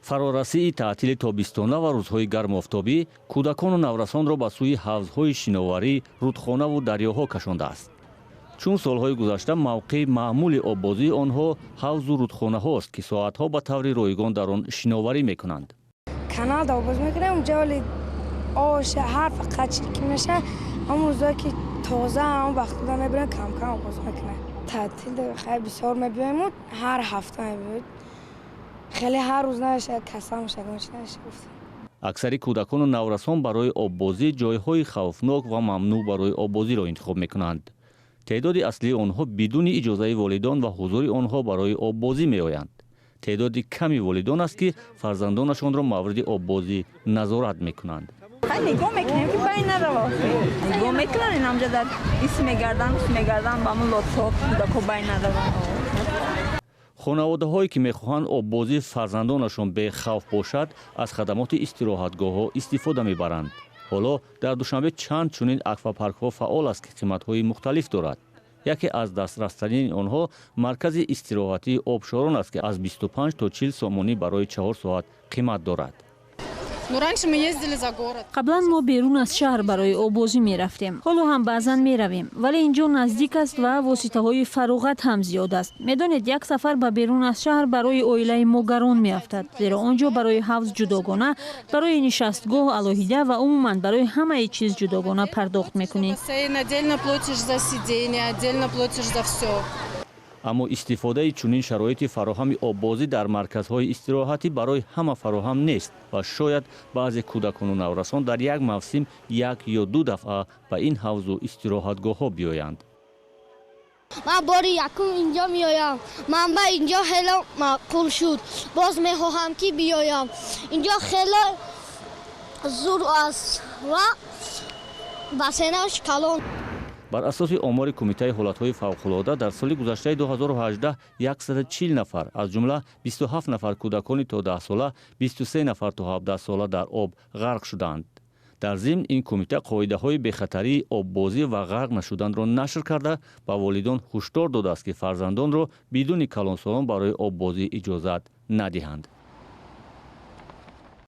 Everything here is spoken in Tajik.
Фарорасии таътили тобистона ва рӯзҳои гармофтобӣ кӯдакону наврасонро ба сӯи ҳавзҳои шиноварӣ, рудхонаву дарёҳо кашондааст. Чун солҳои гузашта, мавқеи маъмули оббозии онҳо ҳавзу рудхонаҳост, ки соатҳо ба таври ройгон дар он шиноварӣ мекунанд. Канал да обоз мекунем. Унҷа вале ош ҳар фақат чиркӣ меша. Ҳамон рӯзое ки тоза, ҳамон вақтуда мебирем, камкам обоз мекунем. Таътил хеле бисёр мебиёему, ҳар ҳафта мебиёед. Хеле ҳар рӯз намешавад, касал мешавад, наша гуфта. Аксари кӯдакону наврасон барои оббозӣ ҷойҳои хавфнок ва мамнӯъ барои оббозиро интихоб мекунанд. Теъдоди аслии онҳо бидуни иҷозаи волидон ва ҳузури онҳо барои оббозӣ меоянд. Теъдоди ками волидон аст, ки фарзандонашонро мавриди оббозӣ назорат мекунанд. Нигоҳ мекунем, ки байн нарава. Нигоҳ мекунанд, инамҷа дар ис мегарданд, ус мегарданд, ба ҳамун лодкаҳо, кӯдако байн нараванд. Хонаводаҳое, ки мехоҳанд оббозии фарзандонашон бехавф бошад, аз хадамоти истироҳатгоҳҳо истифода мебаранд. Ҳоло дар Душанбе чанд чунин аквапаркҳо фаъол аст, ки қиматҳои мухталиф дорад. Яке аз дастрастарини онҳо маркази истироҳатии Обшорон аст, ки аз 25 то 40 сомонӣ барои 4 соат қимат дорад. Ну, раньше мы ездили за город. Қаблан мо берун аз шаҳр барои оббозӣ мерафтем, ҳоло ҳам баъзан меравем, вале ин ҷо наздик аст ва воситаҳои фароғат ҳам зиёд аст. Медонед, як сафар ба берун аз шаҳр барои оилаи мо гарон меафтад, зеро он ҷо барои ҳавз ҷудогона, барои нишастгоҳ алоҳида ва умуман барои ҳамаи чиз ҷудогона пардохт мекунӣ. Бассейн, отдельно платишь за сиденье, отдельно платишь за все. Аммо истифодаи чунин шароити фароҳами оббозӣ дар марказҳои истироҳатӣ барои ҳама фароҳам нест ва шояд баъзе кӯдакону наврасон дар як мавсим як ё ду дафъа ба ин ҳавзу истироҳатгоҳҳо биёянд. Ман бори якум инҷо меоям. Ман ба инҷо хеле маъқул шуд, боз мехоҳам, ки биёям. Инҷо хеле зур аст ва бассейнаш калон. Бар асоси омори Кумитаи ҳолатҳои фавқулода, дар соли гузаштаи 2018 140 нафар, аз ҷумла 27 нафар кӯдакони то 10 сола, 23 нафар то 17 сола дар об ғарқ шуданд. Дар зимн, ин кумита қоидаҳои бехатарии оббозӣ ва ғарқ нашуданро нашр карда, ба волидон ҳушдор додааст, ки фарзандонро бидуни калонсолон барои оббозӣ иҷозат надиҳанд.